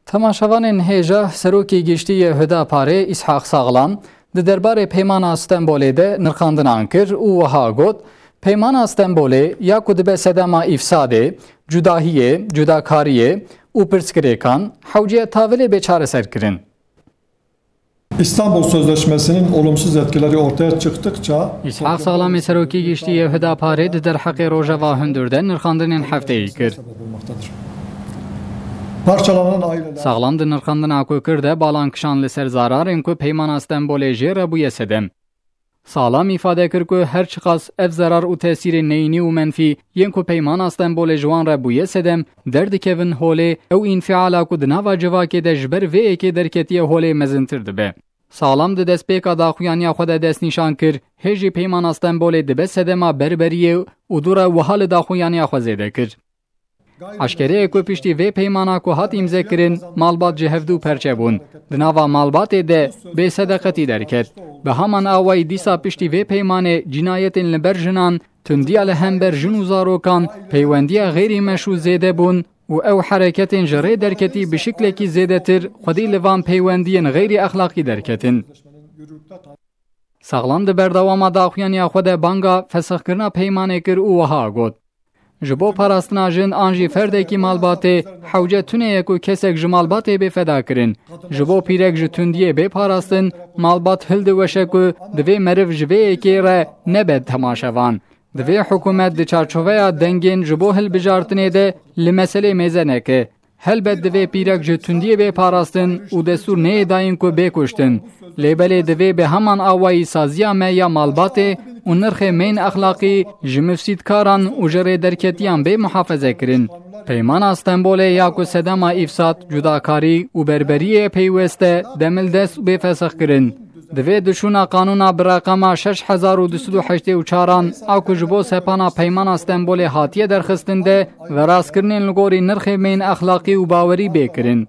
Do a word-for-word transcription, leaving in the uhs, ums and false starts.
Temaşevanên hêja, Serokê Giştî yê Hudaparê Îshaq Saxlam di derbarê Peymana Stenbolê de nirxandinan kir û wiha got, Peymana Stenbolê ya ku dibe sedema îfsadê, cudahiyê, cudakariyê û pirsgirêkan, hewce ye ta vilê bê çareserkirin. İstanbul Sözleşmesi'nin olumsuz etkileri ortaya çıktıkça Îshaq Saxlamê Serokê Giştî yê Hudaparê di derheqê Rojava hundir de nirxandinên hefteyî kir. Sebep olmaktadır. Parçalanan aileler Saxlam di nirxandina ku kir de balan kişand li ser zararên ku Peymana Stenbolê jê re bûye sedem. Saxlam îfade kir ku her çiqas ev zerar û tesîrên neyînî û menfî yên ku Peymana Stenbolê ji wan re bûye sedem, derdikevin holê, ew înfiala ku di nava civakê de ji ber vê yekê derketiye holê mezintir dibe. Saxlam di destpêka daxuyaniya xwe de destnîşan kir, hê jî Peymana Stenbolê dibe sedema berberiyê û dû re wiha li daxuyaniya xwe zêde kir. Eşkere ye ku piştî vê peymana ku hat îmzekirin, malbat ji hevdû perçe bûn. Di nava malbatê de bêsedeqetî derket. Bi heman awayî dîsa piştî vê peymanê cînayetên li ber jinan, tundiya li hember jin û zarokan, peywendiya xeyrî meşrû zêde bûn û ew hereketên ji rê derketî bi şiklekî zêdetir xwedî li van peywendiyên xeyrî exlaqî derketin. Saxlam di berdewama daxuyaniya xwe de banga fesixkirina peymanê kir û wiha got, Ji bo parastina jin an jî ferdekî malbatê, hewce tune ye ku kesek ji malbatê bê fedakirin. Ji bo pîrek ji tundiyê bê parastin, malbat hildiweşe ku divê meriv ji vê yekê re nebe temaşevan. Divê hikûmet di çarçoveya dengên ji bo hilbijartinê de li meselê mêze neke. Helbet divê pîrek ji tundiyê bê parastin û destûr neyê dayîn ku bê kuştin. Lê belê divê bi heman awayî saziya me ya malbatê û nirxê meyên exlaqî ji mifsîdkaran û ji rêderketiyan bê muhafeze kirin. Peymana Stenbolê ya ku sedema îfsad, cudakarî û berberiyê peywest e, demildest û bê fesix kirin. Divê di şûna qanûna bi reqema şeş hezar û du sed û heştê û çar an a ku ji bo sepana Peymana Stenbolê hatiye derxistin de, verastkirinên li gorî nirxê meyên exlaqî û bawerî bê kirin.